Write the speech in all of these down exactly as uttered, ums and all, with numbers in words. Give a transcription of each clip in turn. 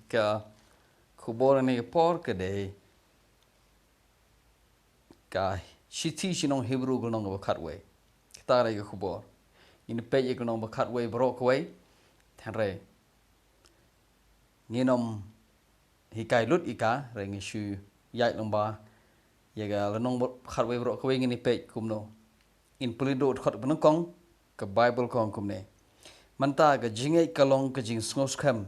Ka khubor ïa kane ka por ka dei ka shithi sha ki nong Hebru ka lynnong kaba khatwei. Kata ka dei ka khubor. Ngin peit ïa ka lynnong ba khatwei baroh kawei. Hynrei ngin ym hikai lut ïa ka, hynrei ngi shu ïaid lyngba ïa ka lynnong ba khatwei baroh kawei. Ngin peit kumno. Ngin pule dkhot ba nyngkong, ka Baibl ka ong kumne. Mynta ka jingngeit ka long ka jingsngewskhem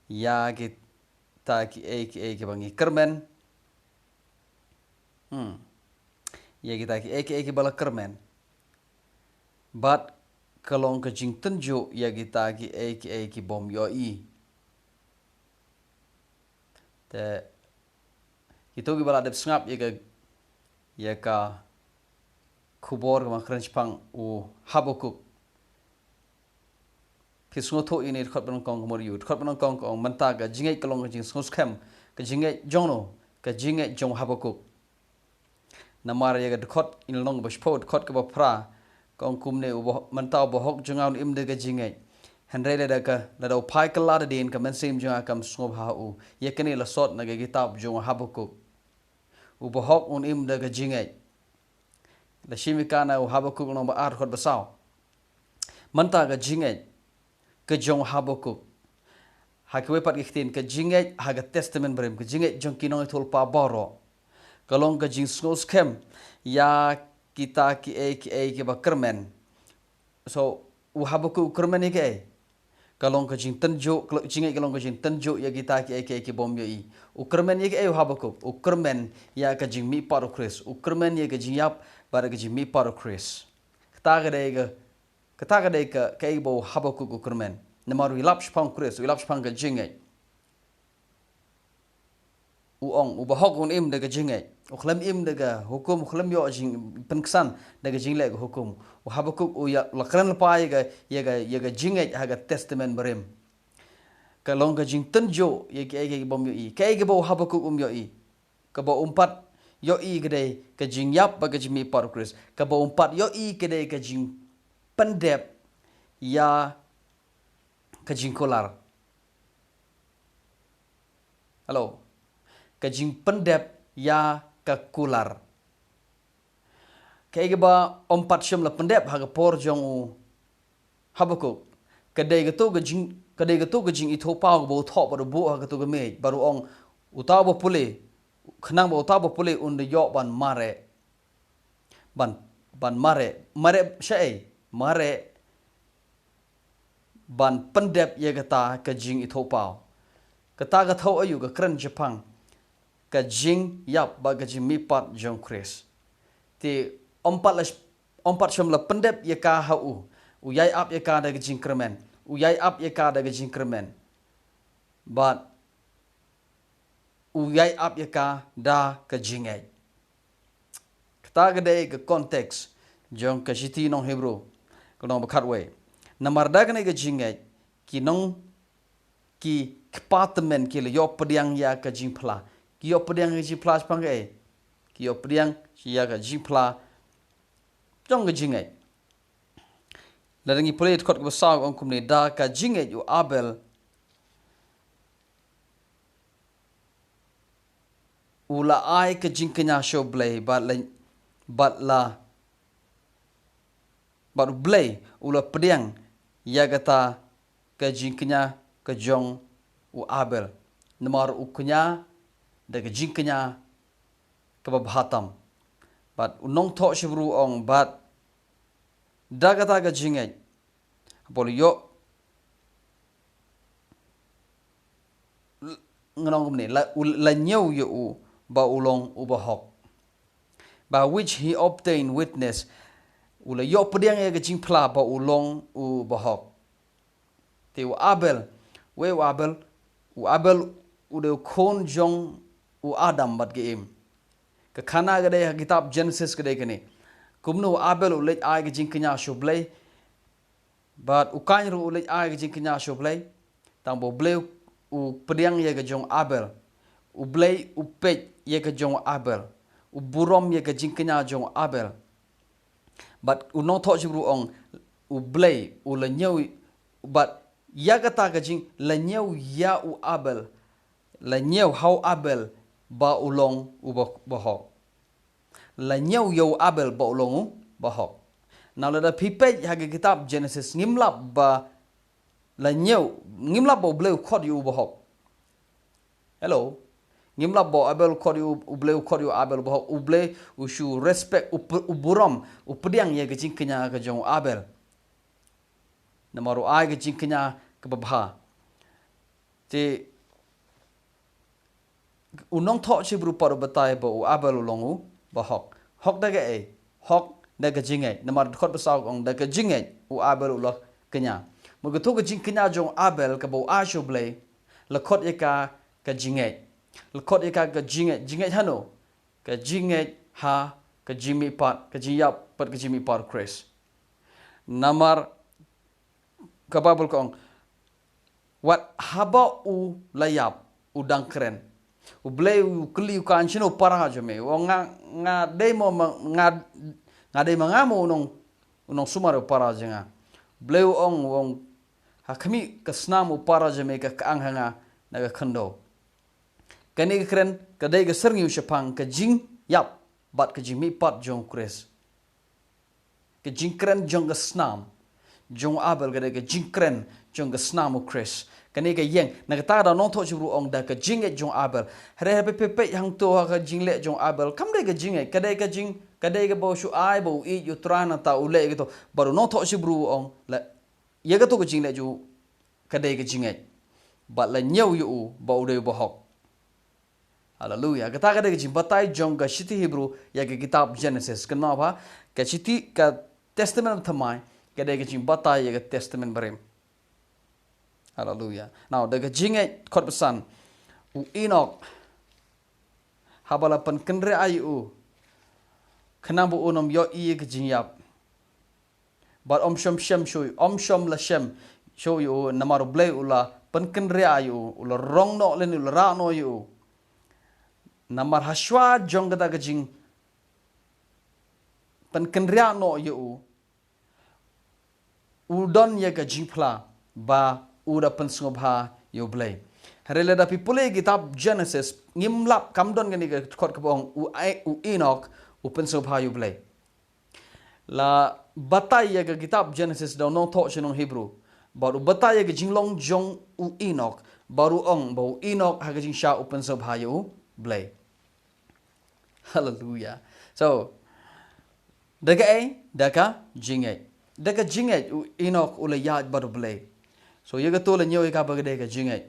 ïa kita kiei kiei kiba ngi kyrmen. Hmm. Ïa kita kiei kiei kiba la kyrmen. Bad ka long ka jingtynjuh ïa kita kiei kiei kibym ïohi. Te kito kiba la dep sngap ïa ka, ïa ka khubor kaba kren shaphang u Habakuk. Phi sngewthuh ïa kane dkhot ba nyngkong ka mut ïa u. Dkhot ba nyngkong ka ong mynta ka jingngeit ka long ka jingsngewskhem. Ka jingngeit jong no, ka jingngeit jong u Habakuk. Namar ïa ka dkhot, ïa lynnong ba shiphew, dkhot kaba phra, ka ong kumne, u bah-, mynta u bahok jong nga un im da ka jingngeit. Hynrei lada ka, lada u phai kylla da dien, ka mynsiem jong nga kam sngewbha ha u. Ïa kane la sot na ka kitab jong u Habakuk. U bahok un im da ka jingngeit. La shim ïa ka na u Habakuk lynnong ba ar dkhot ba saw. Mynta ka jingngeit ka jong u Habakuk. Ha kiwei pat ki ktien, ka jingngeit ha ka Testament Barim, ka jingngeit jong ki nongïathuhlypa baroh. Ka long ka jingsngewskhem ïa kita kiei kiei kiba kyrmen. So, u Habakuk u kyrmen ïa kaei? Ka long ka jingtynjuh, ka long, jingngeit ka long ka jingtynjuh ïa kita kiei kiei kibym ïohi. U kyrmen ïa kaei u Habakuk? U kyrmen ïa ka jingmihpat u Khrist. U kyrmen ïa ka jingïap bad ka jingmihpat u Khrist. Kata ka dei ka, kata ka dei ka, kaei ba u Habakuk u kyrmen. Namar u ïalap shaphang u Khrist, u ïalap shaphang ka jingngeit. U ong, u bahok un im da ka jingngeit. U khlem im da ka hukum, u khlem ïoh jingpynksan da ka jingleh ka hukum. U Habakuk u ïa, la kren lypa ïa ka, ïa ka, ïa ka jingngeit ha ka Testament Barim. Ka long ka jingtynjuh ïa kiei kiei kibym ïohi. Kaei kaba u Habakuk um ïohi? Kaba um pat ïohi ka dei ka jingïap bad ka jingmihpat u Khrist. Kaba um pat ïohi ka dei ka jingpyndep ïa ka jingkular. Hello. Ka jingpyndep ïa ka kular. Kaei kaba ym pat shym la pyndep ha ka por jong u Habakuk. Ka dei kato ka jing, ka dei kato ka jingithuhpaw kaba u thoh bad u buh ha kato ka miej. Bad u ong, uta uba pule, khnang ba uta uba pule un da ïoh ban mareh. Ban, ban mareh. Mareh shaei? Mareh ban pyndep ïa kata ka jingithuhpaw. Kata ka thoh aïu? Ka kren shaphang ka jingïap bad ka jingmihpat jong u Khrist. Te ym pat la, ym pat shym la pyndep ïa ka ha u. U ïai ap ïa ka da ka jingkyrmen. U ïai ap ïa ka da ka jingkyrmen. Bad u ïai ap ïa ka da ka jingngeit. Kata ka dei ka context jong ka shithi nong Hebru, ka lynnong ba khatwei. Namar da kane ka jingngeit, ki nong, ki kpa tymmen ki la ïoh pdiang ïa ka jingphla. Ki ïoh pdiang ïa ka jingphla shaphang kaei? Ki ïoh pdiang ïa ka jingphla jong ka jingngeit. Lada ngi pule dkhot kaba saw, ong kumne, da ka jingngeit u Abel u la ai ka jingkñia sha u Blei, bad la, bad la, bad u Blei u la pdiang ïa kata ka jingkñia ka jong u Abel. Namar u kñia da ka jingkñia kaba bha tam. Bad u nongthoh Hebru u ong, bad da kata ka jingngeit, haba u la ïoh, ngan ong kumne, la, u, la ñiew ïa u ba u long u bahok. By which he obtained witness. U la ïoh pdiang ïa ka jingphla ba u long u bahok. Te u Abel, uei u Abel? U Abel u dei u khun jong u Adam bad ka Im. Ka khana ka dei ha kitab Genesis ka dei kane. Kumno u Abel u leit ai ka jingkñia sha u Blei, bad u Kain ruh u leit ai ka jingkñia sha u Blei. Tang ba u Blei u pdiang ïa ka jong u Abel. U Blei u peit ïa ka jong u Abel. U burom ïa ka jingkñia jong u Abel. Bad u nongthoh Hebru u ong, u Blei u la ñiew, bad ïa kata ka jing, la ñiew ïa u Abel, la ñiew ha u Abel ba u long u ba, bahok. La ñiew ïa u Abel ba u long u bahok. Nalor lada phi peit ha ka kitab Genesis, ngim lap ba la ñiew, ngim lap ba U Blei u khot ïa u bahok. Hello. Ngim lap ba u Abel u khot ïa u, U Blei u khot ïa u Abel bahok. U Blei u shu respect, u p-, u burom, u pdiang ïa ka jingkñia ka jong u Abel. Namar u ai ka jingkñia kaba bha. Te u nongthoh Hebru pat u batai ba u Abel u long u bahok. Hok da kaei? Hok da ka jingngeit. Namar dkhot ba saw ka ong da ka jingngeit u Abel u la kñia. Mut katto ka jingkñia jong u Abel kaba u ai sha U Blei, la khot ïa ka ka jingngeit. La khot ïa ka ka jingngeit. Jingngeit hano? Ka jingngeit ha ka jingmihpat, ka jingïap bad ka jingmihpat u Khrist. Namar ka Baibl ka ong, wat haba u la ïap, u dang kren. U Blei u kylli u, kan shano u para jong me? U ong, nga, nga dei mo ma, nga, nga dei ma nga mo u nong, u nongsumar u para jong nga? U Blei u ong, u ong, ha khmih ka snam u para jong me ka kyang ha nga na ka khyndew. Kane ka kren ka dei ka syrngiew shaphang ka jingïap bad ka jingmihpat jong u Khrist. Ka jingkren jong ka snam jong u Abel ka dei ka jingkren jong ka snam u Khrist. Kane ka ïeng, na kata ka daw u nongthoh Hebru u ong da ka jingngeit jong u Abel. Hynrei haba phi peit hangto ha ka jingleh jong u Abel, kam dei ka jingngeit, ka dei ka jing, ka dei kaba u shu ai ba u ïeit ïa u Trai, nangta u leh ïa kato. Bad u nongthoh Hebru u ong, la, ïa kato ka jingleh jong u ka dei ka jingngeit. Bad la ñiew ïa u ba u dei u bahok. Haleluya. Kata ka dei ka jingbatai jong ka shithi Hebru ïa ka kitab Genesis. Kynmaw ba, ka shithi, ka Testament Thymmai ka dei ka jingbatai ïa ka Testament Barim. Haleluya. Now, da ka jingngeit, dkhot ba san, u Enok, haba la pynkynriah ïa u, khnang ba un ym ïohi ïa ka jingïap. Bad ym shym shem shuh, ym shym la shem shuh ïa u, namar U Blei u la pynkynriah ïa u, u la rong noh lynti, u la rah noh ïa u. Namar hashwa jong kata ka jingpynkynriah noh ïa u, u don ïa ka jingphla ba u da pynsngewbha ïa U Blei. Hynrei lada phi pule kitab Genesis, ngim lap, kam don kane ka dkhot kaba ong u, u Enok u pynsngewbha ïa U Blei. La batai ïa ka kitab Genesis da u nongthoh sha ki nong Hebru. Bad u batai ïa ka jinglong jong u Enok. Bad u ong ba u Enok ha ka jingshah u pynsngewbha ïa U Blei. Haleluya. So, da kaei? Da ka jingngeit. Da ka jingngeit u Enok u la ïaid bad U Blei. So, ïa kato la ñiew ïa ka ba ka dei ka jingngeit.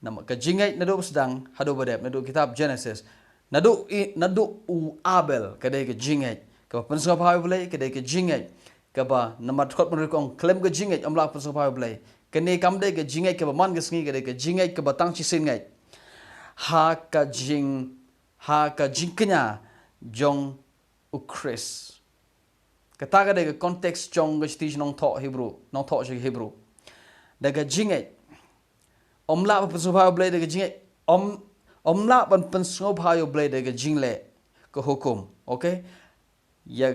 Namar ka jingngeit naduh ba sdang haduh ba dep, naduh kitab Genesis. Naduh i, naduh u Abel ka dei ka jingngeit kaba pynsngewbha ïa U Blei, ka dei ka jingngeit kaba, namar dkhot ba hynriew ka ong, khlem ka jingngeit ym lah pynsngewbha ïa U Blei. Kane kam dei ka jingngeit kaba man ka sngi, ka dei ka jingngeit kaba tang shisien ngeit. Ha ka jing, ha ka jingkñia jong u Khrist. Kata ka dei ka context jong ka shithi sha ki nongthoh Hebru, nongthoh sha ki Hebru. Da ka jingngeit. Ym lah ban pynsngewbha ïa U Blei da ka jingngeit. Ym, ym lah ban pynsngewbha ïa U Blei da ka jingleh, ka hukum. Okay? Ïa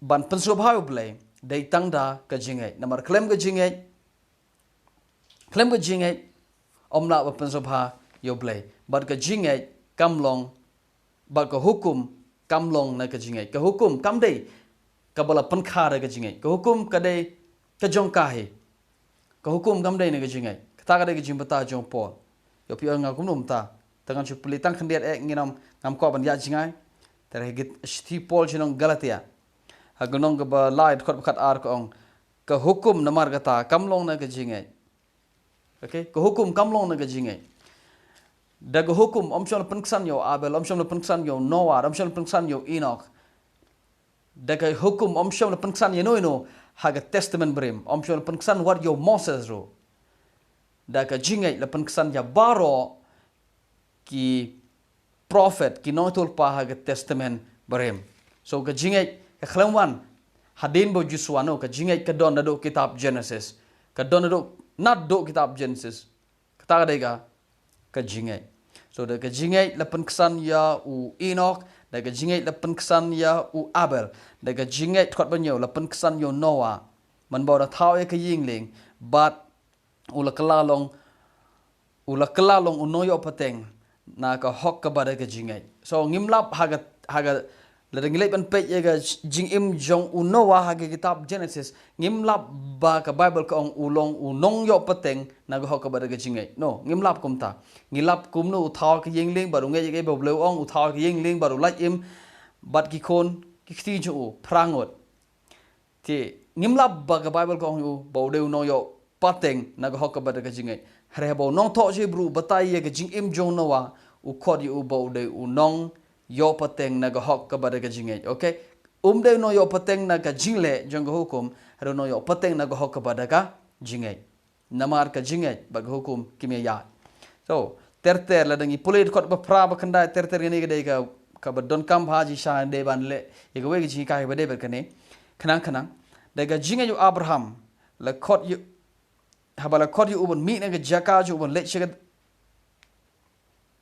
ban pynsngewbha ïa U Blei dei tang da ka jingngeit. Namar khlem ka jingngeit, khlem ka jingngeit ym lah ban pynsngewbha ïa U Blei. Bad ka jingngeit kam long, bad ka hukum kam long na ka jingngeit. Ka hukum kam dei kaba la pynkha da ka jingngeit. Ka hukum ka dei ka jong ka hi. Ka hukum kam dei na ka jingngeit. Kata ka dei ka jingbatai jong u Paul. Ïoh phi ong nga kumno mynta? Te ngan shu pule tang khyndiat eh, ngin ym, ngam kwah ban ïaid jngai. Te ha ka shithi u Paul sha ki nong Galatia, ha ka lynnong kaba lai, dkhot ba khatar ka ong, ka hukum namar kata kam long na ka jingngeit. Okay? Ka hukum kam long na ka jingngeit. Da ka hukum ym shym la pynksan ïa u Abel, ym shym la pynksan ïa u Noah, ym shym la pynksan ïa u Enok. Da ka hukum ym shym la pynksan ïano ïano ha ka Testament Barim, ym shym la pynksan wat ïa u Moses ruh. Da ka jingngeit la pynksan ïa baroh ki prophet, ki nongïathuhlypa ha ka Testament Barim. So ka jingngeit ka khlem wan hadien ba u Josua, no, ka jingngeit ka don naduh kitab Genesis. Ka don naduh, naduh kitab Genesis. Kata ka dei ka, ka jingngeit. So da ka jingngeit la pynksan ïa u Enok, da ka jingngeit la pynksan ïa u Abel, da ka jingngeit, dkhot ba hynñiew, la pynksan ïa u Noah. Mynba u da thaw ïa ka ïing lieng, bad u la kylla long, u la kylla long u nongïoh pateng na ka hok kaba da ka jingngeit. So ngim lap ha ka, ha ka, lada ngi leit ban peit ïa ka jingim jong u Noah ha ka kitab Genesis, ngim lap ba ka Bible ka ong u long u nongïoh pateng na ka hok kaba da ka jingngeit. No, ngim lap kumta. Ngi lap kumno u thaw ka ïing lieng bad u ngeit ïa kaei ba u Blei u ong, u thaw ka ïing lieng bad u lait im bad ki khun ki kti jong u phra ngut. Te ngim lap ba ka Bible ka ong ïa u ba u dei u nongïoh pateng na ka hok kaba da ka jingngeit. Hynrei haba u nongthoh Hebru u batai ïa ka jingim jong u Noah, u khot ïa u ba u dei u nongïoh pateng na ka hok kaba da ka jingngeit. Okay? Um dei u nongïoh pateng na ka jingleh jong ka hukum, hynrei u nongïoh pateng na ka hok kaba da ka jingngeit. Namar ka jingngeit bad ka hukum kim ïaid. So ter ter, lada ngi pule dkhot ba phra ba khyndai, ter ter, kane ka dei ka, kaba donkam bha jingshisha dei ban leh ïa kawei ka jinghikai ba dei bad kane. Khnang khnang, da ka jingngeit u Abraham la khot ïa, haba la khot ïa u ban mih na ka jaka jong u ban leit sha ka,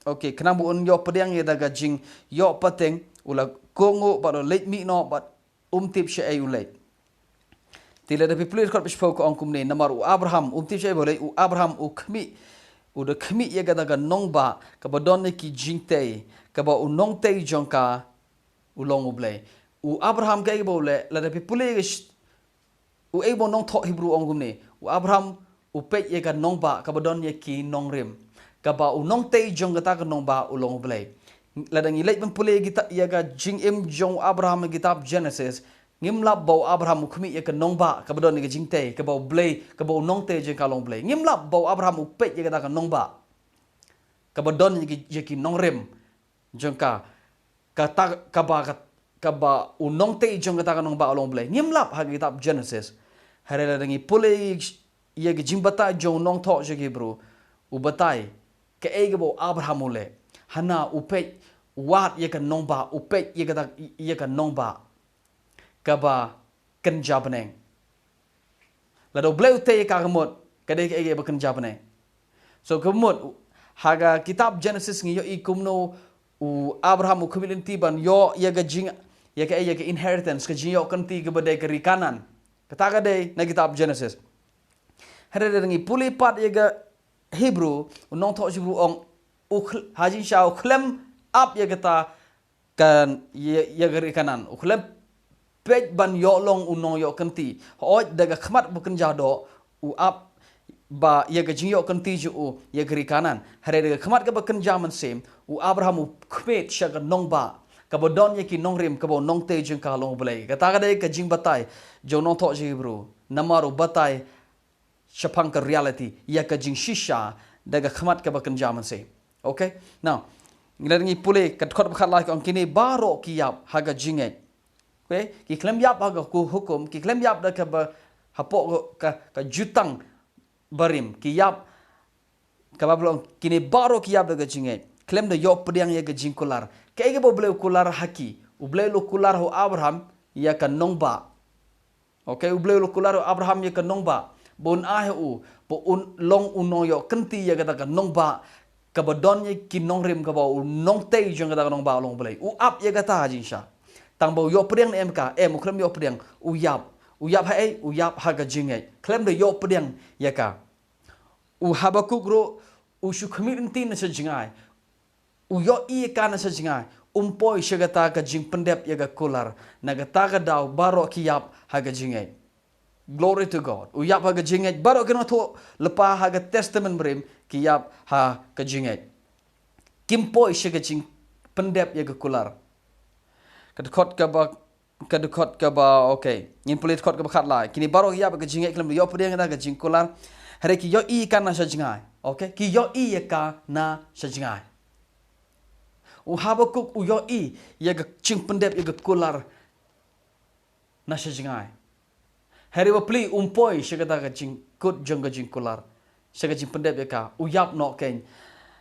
okay, khnang ba un ïoh pdiang ïa da ka jingïoh pateng, u la kohnguh bad u leit mih noh bad um tip shaei u leit. Te lada phi pule dkhot ba shiphew ka ong kumne, namar u Abraham, um tip shaei ba u leit, u Abraham u khmih, u da khmih ïa kata ka nongbah kaba don ïa ki jingtei, kaba u nongtei jong ka u long U Blei. U Abraham kaei kaba u leh, lada phi pule ïa ka sh-, uei ba u nongthoh Hebru u ong kumne, u Abraham u peit ïa ka nongbah kaba don ïa ki nongrim, kaba u nongtei jong kata ka nongbah u long U Blei. Lada ngi leit ban pule ïa kita, ïa ka jingim jong u Abraham ha kitab Genesis, ngim lap ba u Abraham u khmih ïa ka nongbah kaba don ïa ka jingtei, kaba U Blei, kaba u nongtei jong ka long U Blei. Ngim lap ba u Abraham u peit ïa kata ka nongbah kaba don ïa ki, ïa ki nongrim jong ka, kata, kaba, ka, kaba u nongtei jong kata ka nongbah u long U Blei. Ngim lap ha ka kitab Genesis. Hynrei lada ngi pule ïa ka jingbatai jong u nongthoh jong ki Hebru, u batai kaei kaba u Abraham u leh. Hana u peit, u wad ïa ka nongbah, u peit ïa kata, ïa ka nongbah kaba kynja bneng. Lada U Blei u tei ïa ka, ka mut ka dei kaei kaei ba kynja bneng. So ka mut, ha ka kitab Genesis ngi ïohi kumno u Abraham u khmih lynti ban ïoh ïa ka jing, ïa ka, ïa ka inheritance, ka jingïoh kynti kaba dei ka ri Kanaan. Kata ka dei na kitab Genesis. Hynrei lada ngi pule pat ïa ka Hebru, u nongthoh Hebru u ong, u khl-, ha jingshisha u khlem ap ïa kata ka, ïa, ïa ka ri Kanaan. U khlem peit ban ïoh long u nongïoh kynti. Hooid, da ka khmat ba kynja doh u ap ba ïa ka jingïoh kynti jong u ïa ka ri Kanaan. Hynrei da ka khmat kaba kynja mynsiem, u Abraham u khmih sha ka nongbah kaba don ïa ki nongrim, kaba u nongtei jong ka long U Blei. Kata ka dei ka jingbatai jong u nongthoh jong ki Hebru. Namar u batai shaphang ka reality, ïa ka jingshisha da ka khmat kaba kynja mynsiem. Okay? Now, ngi la, ngi pule ka dkhot ba khatlai ka ong, kine baroh ki ïap ha ka jingngeit. Okay? Ki khlem ïap ha ka ku-, hukum, ki khlem ïap da kaba hapoh ka, ka, ka jutang barim, ki ïap, ka Baibl ong, kine baroh ki ïap da ka jingngeit, khlem da ïoh pdiang ïa ka jingkular. Kaei kaba U Blei u kular ha ki? U Blei u kular ha u Abraham ïa ka nongbah. Okay, U Blei u la kular ïa u Abraham ïa ka nongbah ba un ai ha u, ba un long u nongïoh kynti ïa kata ka nongbah, kaba don ïa ki nongrim, kaba u nongtei jong kata ka nongbah u long U Blei. U ap ïa kata ha jingshisha. Tang ba u ïoh pdiang ne em ka, em, u khlem ïoh pdiang, u ïap. U ïap haei? U ïap ha ka jingngeit. Khlem da ïoh pdiang ïa ka. U Habakuk ruh u shu khmih lynti na sha jngai. U ïohi ïa ka na sha jngai. Um poi sha kata ka jingpyndep ïa ka kular. Na kata ka daw baroh ki ïap ha ka jingngeit. Glory to God. U ïap ha ka jingngeit. Baroh ki nongthoh lypa ha ka Testament Barim ki ïap ha ka jingngeit. Kim poi sha ka jingpyndep ïa ka kular. Ka dkhot kaba, ka dkhot kaba, okay. Ngin pule dkhot kaba khatlai. Kine baroh ki ïap ha ka jingngeit, khlem da ïoh pdiang ïa ka jingkular. Hynrei ki ïohi ïa ka na sha jngai. Okay? Ki ïohi ïa ka na sha jngai. U Habakuk u ïohi ïa ka jingpyndep ïa ka kular na sha jngai. Hynrei bapli um poi sha kata ka jingkut jong ka jingkular, sha ka jingpyndep ïa ka. U ïap noh keiñ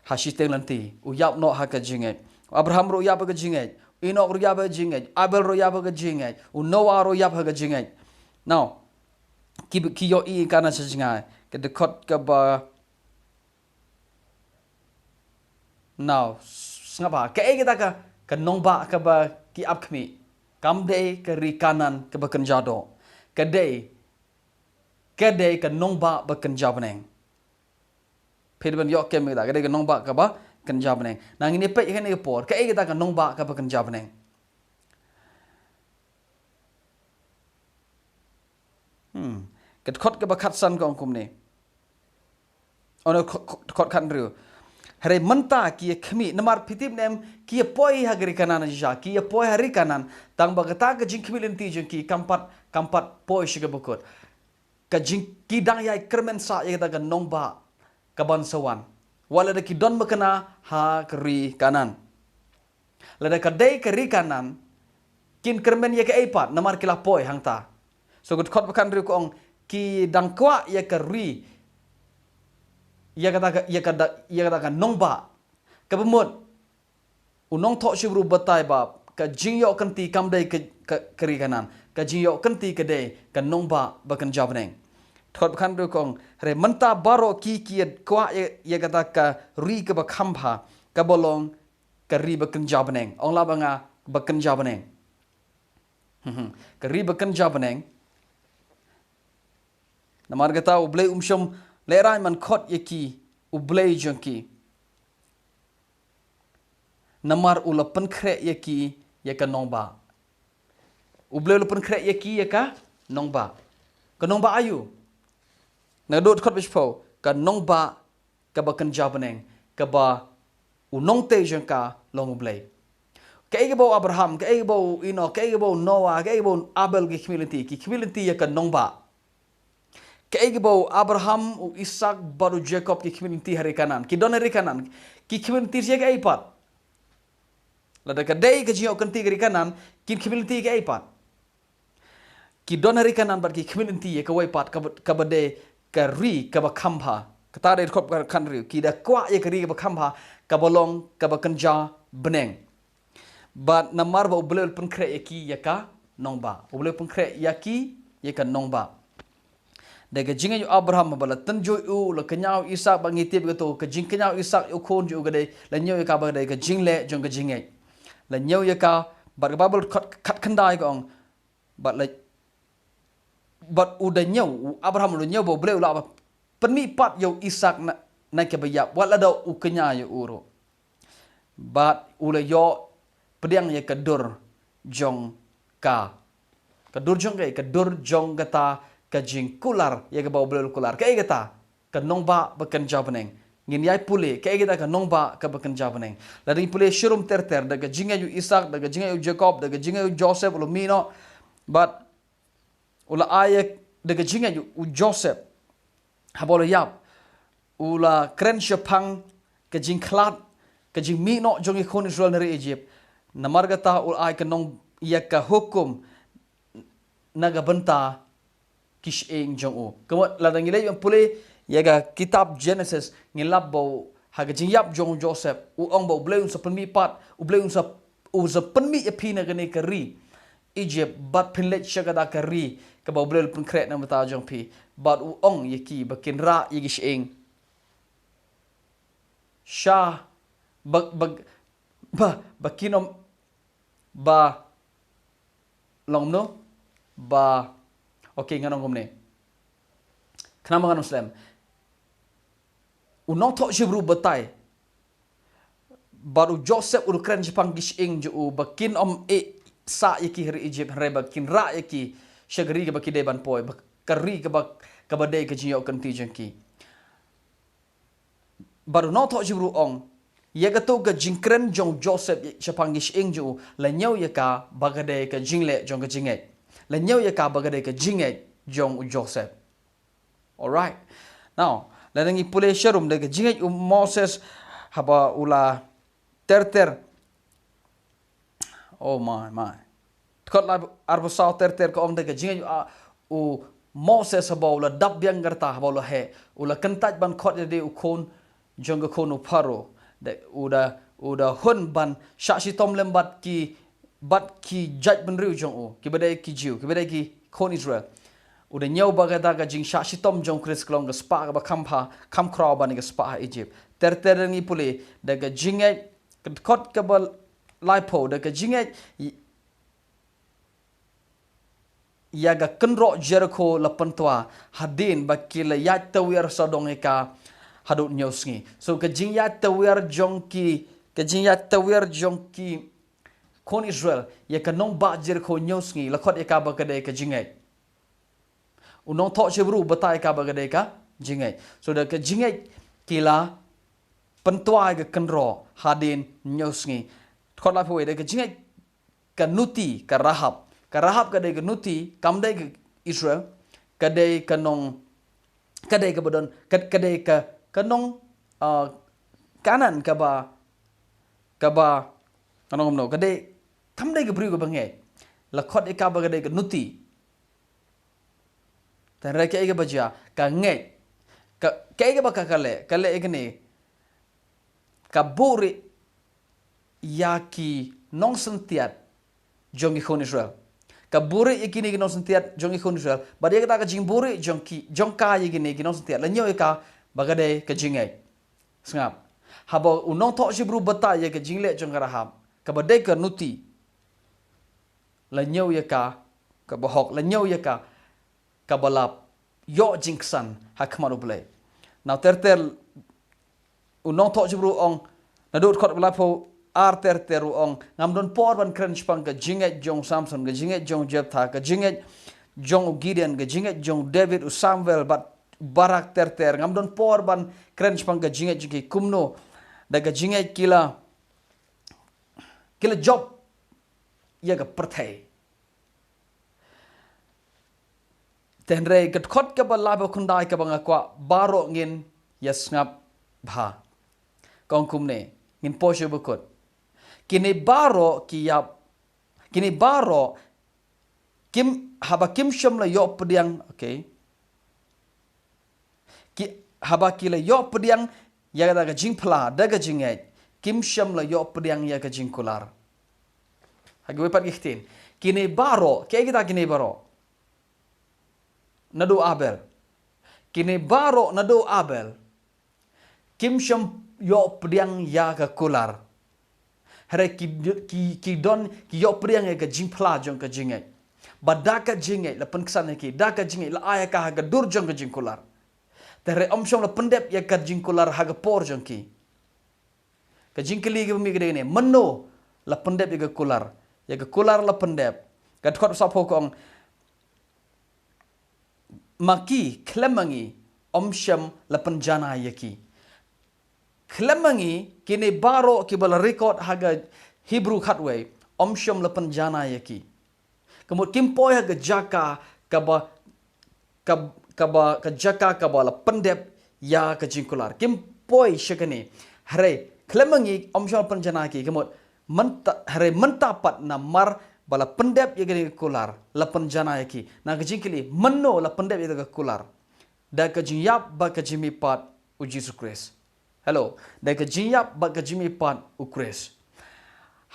ha shiteng lynti. U ïap noh ha ka jingngeit. U Abraham ruh u ïap ha ka jingngeit. U Enok ruh u ïap ha ka jingngeit. Abel ruh u ïap ha ka jingngeit. U Noah ruh u ïap ha ka jingngeit. Now, ki, ki ïohi ïa ka na sha jngai. Ka dkhot kaba Now, sngap bha, kaei kata ka, ka nongbah kaba ki ap khmih? Kam dei ka ri Kanaan kaba kynja doh. Ka dei, ka dei ka nongbah ba kynja bneng. Phi dei ban ïoh kem ïa kata, ka dei ka nongbah kaba kynja bneng. Nangta ngin ïa peit ha kane ka por, kaei kata ka nongbah kaba kynja bneng. Hmm. Ka dkhot kaba khatsan ka ong kumne. Ono dkhot, dkhot khathynriew. Hynrei mynta ki ïa khmih, namar phi tip ne em, ki ïa poi ha ka ri Kanaan shisha, ki ïa poi ha ri Kanaan, tang ba kata ka jingkhmih lynti jong ki kam pat, kam pat poi sha kaba kut. Ka jing, ki dang ïai kyrmen sah ïa kata ka nongbah kaban sa wan. Wat lada ki don makna ha ka ri Kanaan. Lada ka dei ka ri Kanaan, kin kyrmen ïa kaei pat, namar ki la poi hangta. So ka dkhot ba khathynriew ka ong, ki dang kwah ïa ka ri, ïa kata ka, ïa kata, ïa kata ka nongbah. Kaba mut, u nongthoh Hebru batai ba ka jingïoh kynti kam dei ka, ka, ka ri Kanaan. Ka jingïoh kynti ka dei ka nongbah ba kynja bneng. Dkhot ba khathynriew ka ong, hynrei mynta baroh ki, ki ïa kwah ïa, ïa kata ka ri kaba kham bha, kaba long ka ri ba kynja bneng. Ong lah bad nga, ba kynja bneng. Ka ri ba kynja bneng. Namar kata U Blei um shym lehraiñ ban khot ïa ki u blei jong ki. Namar u la pynkhreh ïa ki ïa ka nongbah. U Blei u la pynkhreh ïa ki ïa ka nongbah. Ka nongbah aïu? Naduh dkhot ba shiphew, ka nongbah kaba kynja bneng, kaba u nongtei jong ka long U Blei. Kaei kaba u Abraham, kaei kaba u Enok, kaei kaba u Noah, kaei kaba u Abel ki khmih lynti, ki khmih lynti ïa ka nongbah. Kaei kaba u Abraham, u Isak bad u Jakob ki khmih lynti ha ri Kanaan, ki don ha ri Kanaan, ki khmih lynti ïa kaei pat? Lada ka dei ka jingïoh kynti ka ri Kanaan, kin khmih lynti ïa kaei pat? Ki don ha ri Kanaan bad ki khmih lynti ïa kawei pat kaba, kaba dei ka ri kaba kham bha. Kata dei dkhot khathynriew, ki da kwah ïa ka ri kaba kham bha, kaba long kaba kynja bneng. Bad namar ba U Blei u la pynkhreh ïa ki ïa ka nongbah. U Blei u pynkhreh ïa ki ïa ka nongbah. Da ka jingngeit u Abraham ba la tynjuh u, la kñia u Isak, ba ngi tip kato ka jingkñia u Isak ïa u khun jong u ka dei, la ñiew ïa ka ba ka dei ka jingleh jong ka jingngeit. La ñiew ïa ka, bad ka Baibl khat, khatkhyndai ka ong, bad la, bad u da ñiew, u Abraham u da ñiew ba U Blei u lah ban pynmih pat ïa u Isak na, na kaba ïap, wat lada u kñia ïa u ruh. Bad u la ïoh pdiang ïa ka dur jong ka. Ka dur jong ka, ka dur jong kata ka jingkular ïa kaba U Blei u la kular. Kaei kata? Ka nongbah ba kynja bneng. Ngin ïai pule, kaei kata ka nongbah kaba kynja bneng? Lada ngi pule shirum ter ter, da ka jingngeit u Isak, da ka jingngeit u Jakob, da ka jingngeit u Joseph, u la mih noh, bad u la ai ïa, da ka jingngeit u Joseph, haba u la ïap, u la kren shaphang ka jingkhlad, ka jingmih noh jong ki khun Israel na ri Egypt. Namar kata u la ai ka nong ïa ka hukum na ka bynta ki shyieng jong u. Kumta lada ngi leit ban pule ïa ka kitab Genesis, ngi lap ba u, ha ka jingïap jong u Joseph, u ong ba U Blei un sa pynmih pat, U Blei un sa, un sa pynmih ïa phi na kane ka ri Egypt, bad phin leit sha kata ka ri kaba U Blei u la pynkhreh na ka bynta jong phi. Bad u ong ïa ki ba kin rah ïa ki shyieng. Sha, ba, ba, ba, ba kin ym, ba, long kumno? Ba, okay, ngan ong kumne. Khnang ba ngan ym slem. U nongthoh Hebru batai, bad u Joseph u la kren shaphang ki shyieng jong u ba kin ym ïeh sah ïa ki ha ri Egypt, hynrei ba kin rah ïa ki sha ka ri kaba ki dei ban poi, ba ka ri kaba, kaba dei ka jingïoh kynti jong ki. Bad u nongthoh Hebru u ong, ïa kato ka jingkren jong u Joseph shaphang ki shyieng jong u, la ñiew ïa ka ba ka dei ka jingleh jong ka jingngeit. La ñiew ïa ka ba ka dei ka jingngeit jong u Joseph. Alright. Now, lada ngi pule sharum da ka jingngeit u Moses haba u la ter ter. Oh my, my. Dkhot lai arphew saw ter ter ka ong da ka jingngeit u, a, u Moses haba u la dap biang ka rta, haba u la heh, u la kyntait ban khot ïalade u khun jong ka khun u Pharaoh. Da, u da, u da hun ban shah shitom lem bad ki, bad ki jaitbynriew jong u, kiba dei ki Jiw, kiba dei ki khun Israel. U da ñiew ba kata ka jingshah shitom jong u Khrist ka long ka spah kaba kham bha, kham khraw ban ka spah ha Egypt. Ter ter ngi pule da ka jingngeit, ka dkhot kaba laiphew, da ka jingngeit, ï-, ïa ka kynroh Jerikho la pyntwa, hadien ba ki la ïaid tawiar sawdong ïa ka, haduh hynñiew sngi. So ka jingïaid tawiar jong ki, ka jingïaid tawiar jong ki khun Israel ïa ka nongbah Jerikho hynñiew sngi la khot ïa ka ba ka dei ka jingngeit. U nongthoh Hebru batai ïa ka ba ka dei ka jingngeit. So da ka jingngeit ki la pyntwa ïa ka kynroh hadien hynñiew sngi. Khot la phew da ka jingngeit ka nuti ka Rahab. Ka Rahab ka dei ka nuti, kam dei ka Israel, ka dei ka nong, ka dei kaba don, ka, ka dei ka, ka nong, ah, Kanan kaba, kaba, ka nong kumno, ka dei, kam dei ka briew kaba ngeit. La khot ïa ka ba ka dei ka nuti. Tang re kaei kaba jia, ka ngeit. Ka, kaei kaba ka, ka leh, ka leh ïa kane. Ka buhrieh ïa ki nongsyntiat jong ki khun Israel. Ka buhrieh ïa kine ki nongsyntiat jong ki khun Israel. Bad ïa kata ka jingbuhrieh jong ki, jong ka ïa kine ki nongsyntiat la ñiew ïa ka ba ka dei ka jingngeit. Sngap. Haba u nongthoh Hebru batai ïa ka jingleh jong ka Rahab, kaba dei ka nuti, la ñiew ïa ka kaba hok, la ñiew ïa ka kaba la ïoh jingksan ha khmat U Blei. Naw ter ter u nongthoh Hebru u ong, naduh dkhot ba la phew ar ter ter u ong, ngam don por ban kren shaphang ka jingngeit jong u Samson, ka jingngeit jong u Jeptha, ka jingngeit jong u Gideon, ka jingngeit jong u David, u Samuel bad Barak ter ter, ngam don por ban kren shaphang ka jingngeit jong ki, kumno da ka jingngeit ki la, ki la jop ïa ka pyrthei. Te hynrei ka dkhot kaba laiphew khyndai kaba nga kwah baroh ngin ïa sngap bha. Ka ong kumne, ngin poi sha bakut. Kine baroh ki ïap, kine baroh kim, haba kim shym la ïoh pdiang, okay. Ki, haba ki la ïoh pdiang ïa kata ka jingphla da ka jingngeit, kim shym la ïoh pdiang ïa ka jingkular. Ha kiwei pat ki ktien. Kine baroh, kaei kita kine baroh? Naduh Abel. Kine baroh naduh Abel kim shym ïoh pdiang ïa ka kular. Hynrei ki, ki, ki don, ki ïoh pdiang ïa ka jingphla jong ka jingngeit. Bad da ka jingngeit la pynksan ïa ki, da ka jingngeit la ai ïa ka ha ka dur jong ka jingkular. Te hynrei ym shym la pyndep ïa ka jingkular ha ka por jong ki. Ka jingkylli kaba mih ka dei kane, mano la pyndep ïa ka kular? Ïa ka kular la pyndep. Ka dkhot ba sawphew ka ong, ma ki khlem ma ngi ym shym la pynjanai ïa ki. Khlem ma ngi, kine baroh kiba la record ha ka Hebru khatwei, ym shym la pynjanai ïa ki. Ka mut kim poi ha ka jaka kaba, kab-, kaba, ka jaka kaba la pyndep ïa ka jingkular. Kim poi sha kane. Hynrei khlem ma ngi ym shym la pynjanai ïa ki. Ka mut mynta, hynrei mynta pat namar ba la pyndep ïa kane ka kular, la pynjanai ïa ki. Na ka jingkylli, mano la pyndep ïa ka kular? Da ka jingïap bad ka jingmihpat u Jisu Khrist. Hello, da ka jingïap bad ka jingmihpat u Khrist.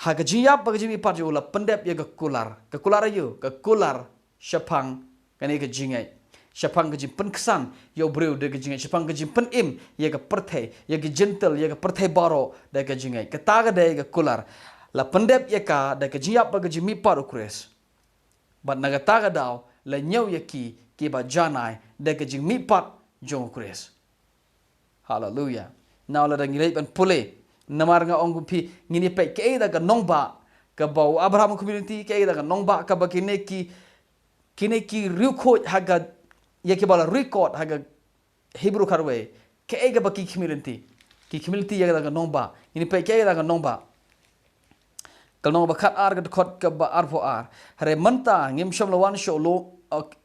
Ha ka jingïap bad ka jingmihpat jong u la pyndep ïa ka kular. Ka kular aïu? Ka kular shaphang kane ka jingngeit. Shaphang ka jingpynksan ïa u briew da ka jingngeit. Shaphang ka jingpynim ïa ka pyrthei, ïa ka Jentil, ïa ka pyrthei baroh da ka jingngeit. Kata ka dei ka kular. La pyndep ïa ka da ka jingïap bad ka jingmihpat u Khrist. Bad na kata ka daw la ñiew ïa ki kiba janai da ka jingmihpat jong u Khrist. Haleluya. Nau lada ngi leit ban pule, namar nga ong kum phi, ngin ïa peit kaei da ka nongbah kaba u Abraham community, kaei da ka nongbah kaba kine ki, kine ki riewkhuid ha ka, ïa kiba la record ha ka Hebru khatwei, kaei kaba ki khmih lynti? Ki khmih lynti ïa ka nongbah. Ngin peit kaei ka nongbah. Ka long ba khatar ka dkhot kaba arphew ar. Hynrei mynta ngim shym la wan sha u lum, ok,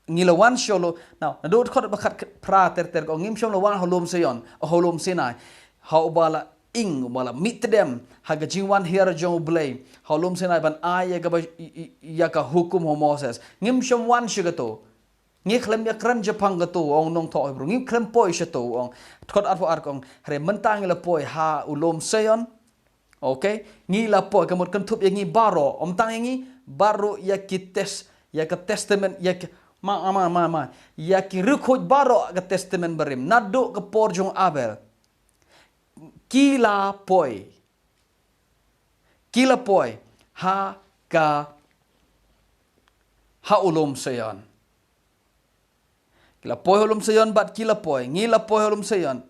ngi la wan sha u lum. Now, naduh dkhot ba khatphra ter ter ka ong ngim shym la wan ha u lum Sion, ha u lum Sinai. Ha uba la ing, uba la mih tdem ha ka jingwan hiar jong U Blei ha u lum Sinai ban ai ïa kaba, i, i, ïa ka hukum u Moses. Ngim shym wan sha kato. Ngi khlem ïakren shaphang kato, ong nongthoh Hebru. Ngi khlem poi shato, ong. Dkhot arphew ar ka ong, hynrei mynta ngi la poi ha u lum Sion. Okay? Ngi la poi, ka mut kynthup ïa ngi baroh. Ym tang ïa ngi, baroh ïa ki tes-, ïa ka testament, ïa ki, ma, ma, ma, ma. Ïa ki riewkhuid baroh ka testament barim. Naduh ka por jong u Abel. Ki la poi. Ki la poi. Ha ka, ha u lum Sion. Ki la poi ha u lum Sion bad ki la poi. Ngi la poi ha u lum Sion.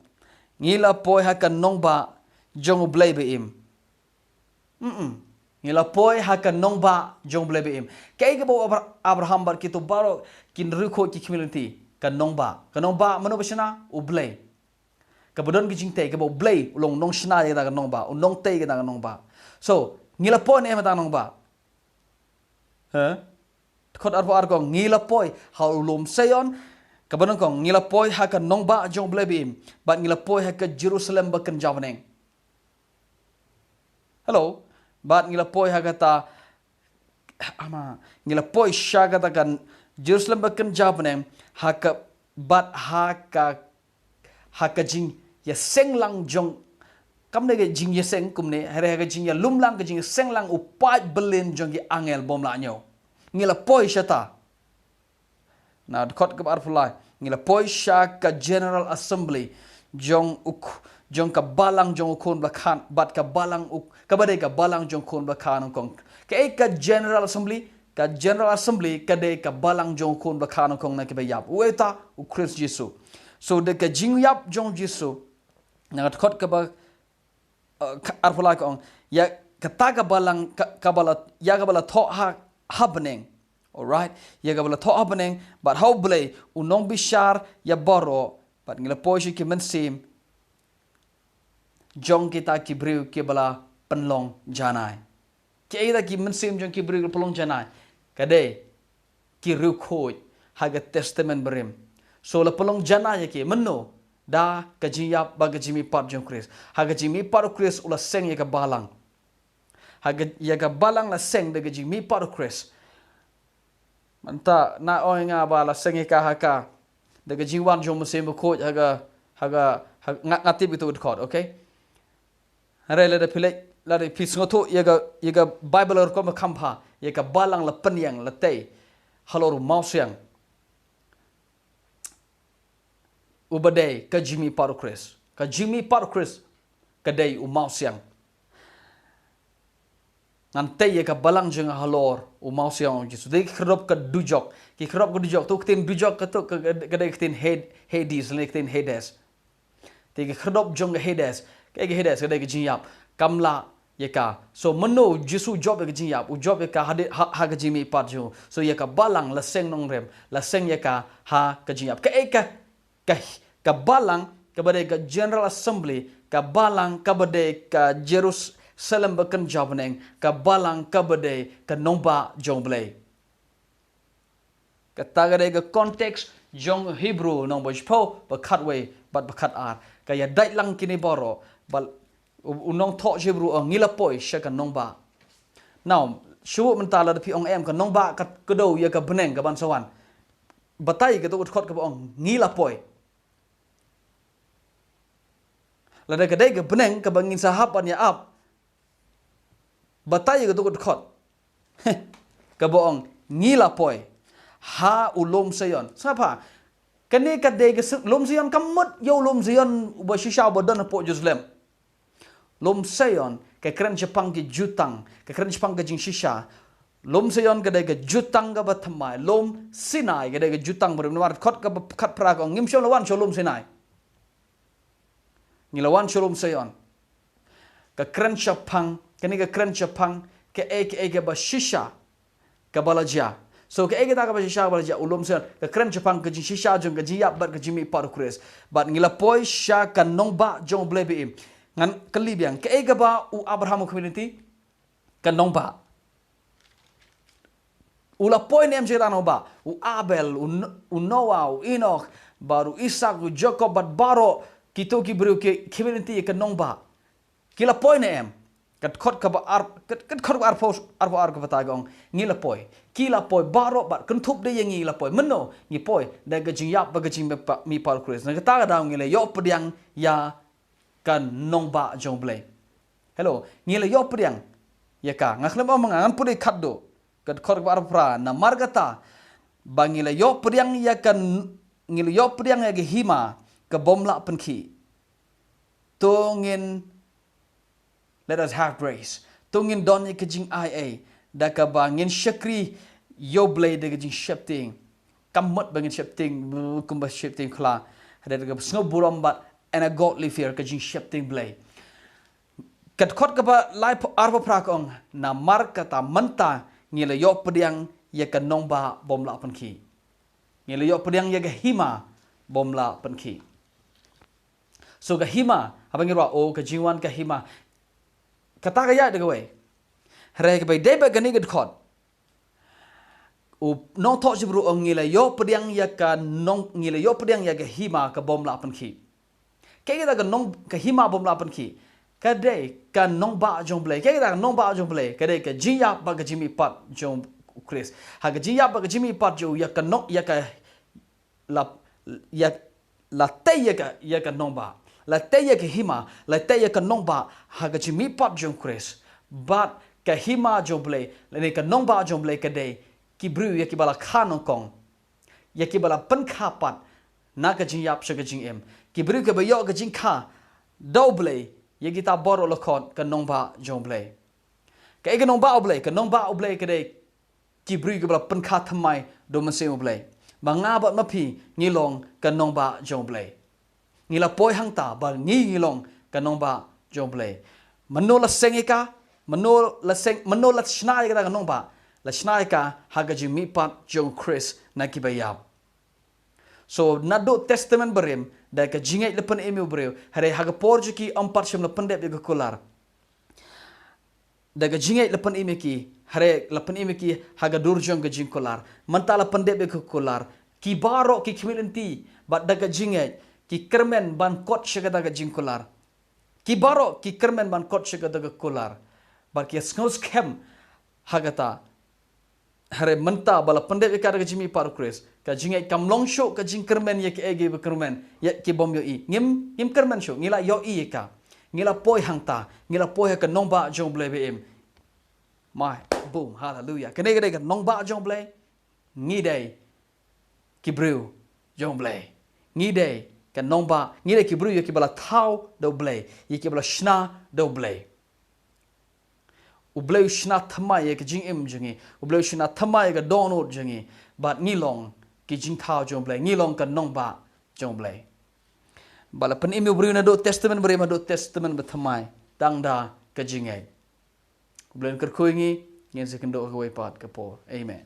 Ngi la poi ha ka nongbah jong U Blei ba im. Mm-mm. Ngi la poi ha ka nongbah jong U Blei ba im. Kaei kaba u Abra-, Abraham bad kito baroh kin riewkhuid ki khmih lynti. Ka nongbah. Ka nongbah mano ba shna? U Blei. Kaba don ka jingtei, kaba U Blei u long u nongshna ïa kata ka nongbah, u nongtei ïa kata ka nongbah. So, ngi la poi ne em ha kata ka nongbah? Ha? Dkhot arphew ar ka ong, ngi la poi ha u lum Sion. Kaba nyngkong, ngi la poi ha ka nongbah jong U Blei ba im, bad ngi la poi ha ka Jerusalem ba kynja bneng. Hello. Bad ngi la poi ha kata, ama, ngi la poi sha kata ka Jerusalem ba kynja bneng, ha ka, bad ha ka, ha ka jingïaseng lang jong, kam ne ka jingïaseng kumne, hynrei ha ka jingïalum lang, ka jingïaseng lang u paid byllien jong ki angel bym lah ñiew. Ngi la poi shata. Na dkhot kaba arphew lai, ngi la poi sha ka General Assembly jong u k-, jong ka balang jong u khun ba khan, bad ka balang u, kaba dei ka balang jong u khun ba khan nyngkong. Kaei ka General Assembly? Ka General Assembly ka dei ka balang jong u khun ba khan nyngkong na kiba ïap. Uei uta? U Khrist Jisu. So da ka jingïap jong Jisu, na dkhot kaba, uh, ka arphew lai ka ong, ïa kata ka balang ka, kaba la, ïa kaba la thoh ha, ha bneng. Alright, ïa kaba la thoh ha bneng, bad ha U Blei u nongbishar ïa baroh, bad ngi la poi sha ki mynsiem jong kita ki briew kiba la pynlong janai. Kiei kita ki mynsiem jong ki briew kiba la pynlong janai? Ka dei ki riewkhuid ha ka Testament Barim. So la pynlong janai ïa ki, mynno? Da ka jingïap bad ka jingmihpat jong u Khrist. Ha ka jingmihpat u Khrist u la seng ïa ka balang. Ha ka, ïa ka balang la seng da ka jingmihpat u Khrist. Mynta na ong ïa nga ba la seng ïa ka ha ka, da ka jingwan jong u Mynsiem Bakhuid ha ka, ha ka, ha, nga, nga tip ïa uto u dkhot, okay? Hynrei lada phi leit, lada phi sngewthuh ïa ka, ïa ka Baibl rukom ba kham bha, ïa ka balang la pynïeng, la tei halor u mawsiang. Uba dei ka jingmihpat u Khrist. Ka jingmihpat u Khrist ka dei u mawsiang. Ngan tei ïa ka balang jong nga halor u mawsiang u Jisu. Dei ki khyrdop ka dujok. Ki khyrdop ka dujok, to ka ktien dujok kato ka, ka, ka dei ka ktien Hed-, Hades, ne ka ktien Hades. Te ki khyrdop jong ka Hades, ka, ka Hades ka dei ka jingïap. Kam lah ïa ka. So mynno u Jisu u jop ïa ka jingïap? U jop ïa ka ha de-, ha, ha ka jingmihpat jong u. So ïa ka balang la seng nongrim, la seng ïa ka ha ka jingïap. Kaei ka, ka, ka balang kaba dei ka General Assembly, ka balang kaba dei ka Jerusalem ba kynja bneng, ka balang kaba dei ka nongbah jong U Blei. Kata ka dei ka context jong Hebru lynnong ba shiphew, ba khatwei bad ba khatar. Ka ïadait lang kine baroh, ba u, u nongthoh Hebru u ong ngi la poi sha ka nongbah. Now, shuh mynta lada phi ong em ka nongbah ka kdew ïa ka bneng kaban sa wan. Batai kato ka dkhot kaba ong ngi la poi. Lada ka dei ka bneng kaba ngin sa hap ban ïa ap, batai ïa kato ka dkhot kaba ong ngi la poi ha u lum Sion. Sngap bha. Kane ka dei ka seng, lum Sion, kam mut ïa u lum Sion uba shisha uba don hapoh Jerusalem. Lum Sion ka kren shaphang ki jutang, ka kren shaphang ka jingshisha. Lum Sion ka dei ka jutang kaba thymmai. Lum Sinai ka dei ka jutang barim. Namar dkhot kaba khatphra ka ong ngim shym la wan sha lum Sinai. Ngi la wan sha lum Sion. Ka kren shaphang, kane ka kren shaphang kaei kaei kaba shisha kaba la jia. So kaei kata kaba shisha kaba la jia, u lum Sion, ka kren shaphang ka jingshisha jong ka jingïap bad ka jingmihpat u Khrist. Bad ngi la poi sha ka nongbah jong U Blei ba im. Ngan kylli biang, kaei kaba u Abraham u khmih lynti? Ka nongbah. U la poi ne em sha kata ka nongbah? U Abel, u N-, u Noah, u Enoch, bad u Isaak, u Jakob, bad baroh kito ki briew ki khmih lynti ïa ka nongbah. Ki la poi ne em? Ka dkhot kaba ar, ka, ka dkhot kaba arphew, arphew ar ka batai ka ong ngi la poi. Ki la poi baroh bad kynthup de ïa ngi la poi. Mynno ngi poi? Da ka jingïap bad ka jingmihpat, mihpat u Khrist. Na kata ka daw ngi la ïoh pdiang ïa ka nongbah jong U Blei. Hello, ngi la ïoh pdiang ïa ka. Nga khlem ong ma nga, ngan pule khatduh. Ka dkhot kaba arphew phra, namar kata ba ngi la ïoh pdiang ïa ka n-, ngi la ïoh pdiang ïa ka hima ka bym lah pynkhih. To ngin, let us have grace. To ngin don ïa ka jingai ei da kaba ngin shakri ïa U Blei da ka jingsheptieng. Kam mut ba ngin sheptieng kumba sheptieng khla. Hynrei da kaba sngewburom bad and a godly fear, ka jingsheptieng Blei. Ka dkhot kaba lai ph-, arphew phra ka ong, namar kata mynta ngi la ïoh pdiang ïa ka nongbah bym lah pynkhih. Ngi la ïoh pdiang ïa ka hima bym lah pynkhih. So ka hima, haba ngi ruh, oh, ka jingwan ka hima. Kata ka ïaid da kawei. Hynrei kaba ïadei bad kane ka dkhot, u nongthoh Jibru u ong ngi la ïoh pdiang ïa ka nong, ngi la ïoh pdiang ïa ka hima ka bym lah pynkhih. Kaei kata ka nong, ka hima bym lah pynkhih? Ka dei ka nongbah jong U Blei. Kaei kata ka nongbah jong U Blei? Ka dei ka jingïap bad ka jingmihpat jong U Khrist. Ha ka jingïap bad ka jingmihpat jong u, ïa ka nong, ïa ka la, ïa, la tei ïa ka, ïa ka nongbah, la tei ïa ka hima, la tei ïa ka nongbah ha ka jingmihpat jong U Khrist. Bad ka hima jong U Blei lane ka nongbah jong U Blei ka dei ki briew ïa kiba la kha nyngkong, ïa kiba la pynkha pat na ka jingïap sha ka jingim, ki briew kiba ïoh ka jingkha da U Blei. Ïa kita baroh la khot ka nongbah jong U Blei. Kaei ka nongbah U Blei? Ka nongbah U Blei ka dei ki briew kiba la pynkha thymmai da U Mynsiem U Blei. Ma nga bad ma phi ngi long ka nongbah jong U Blei. Ngi la poi hangta ba ngi, ngi long ka nongbah jong U Blei. Mano la seng ïa ka, mano la seng, mano la shna ïa ka nongbah? La shna ïa ka ha ka jingmihpat jong U Khrist na kiba ïap. So naduh Testament Barim, da ka jingngeit la pynim ïa u briew, hynrei ha ka por jong ki ym pat shym la pyndep ïa ka kular. Da ka jingngeit la pynim ïa ki, hynrei la pynim ïa ki ha ka dur jong ka jingkular. Mynta la pyndep ïa ka kular. Ki baroh ki khmih lynti bad da ka jingngeit ki kyrmen ban kot sha kata ka jingkular. Ki baroh ki kyrmen ban kot sha kata ka kular. Bad ki sngew skhem ha kata. Hynrei mynta ba la pyndep ïa ka da ka jingmihpat U Khrist, ka jingngeit kam long shuh ka jingkyrmen ïa kiei kiei ba kyrmen ïa ki bym ïohi. Ngim, ngim kyrmen shuh, ngi la ïohi ïa ka. Ngi la poi hangta, ngi la poi ha ka nongbah jong U Blei ba im. Mai, boom, haleluya. Kane ka dei ka nongbah jong U Blei. Ngi dei ki briew jong U Blei. Ngi dei ka nongbah, ngi dei ki briew ïa kiba la thaw da U Blei, ïa kiba la shna da U Blei. U Blei u shna thymmai ïa ka jingim jong ngi. U Blei u shna thymmai ïa ka dohnud jong ngi. Bad ngi long ki jingthaw jong U Blei. Ngi long ka nongbah jong U Blei. Ba la pynim ïa u briew naduh Testament Barim haduh Testament Bathymmai tang da ka jingngeit. U Blei un kyrkhu ïa ngi, ngin sa ïakynduh ha kawei pat ka por. Amen.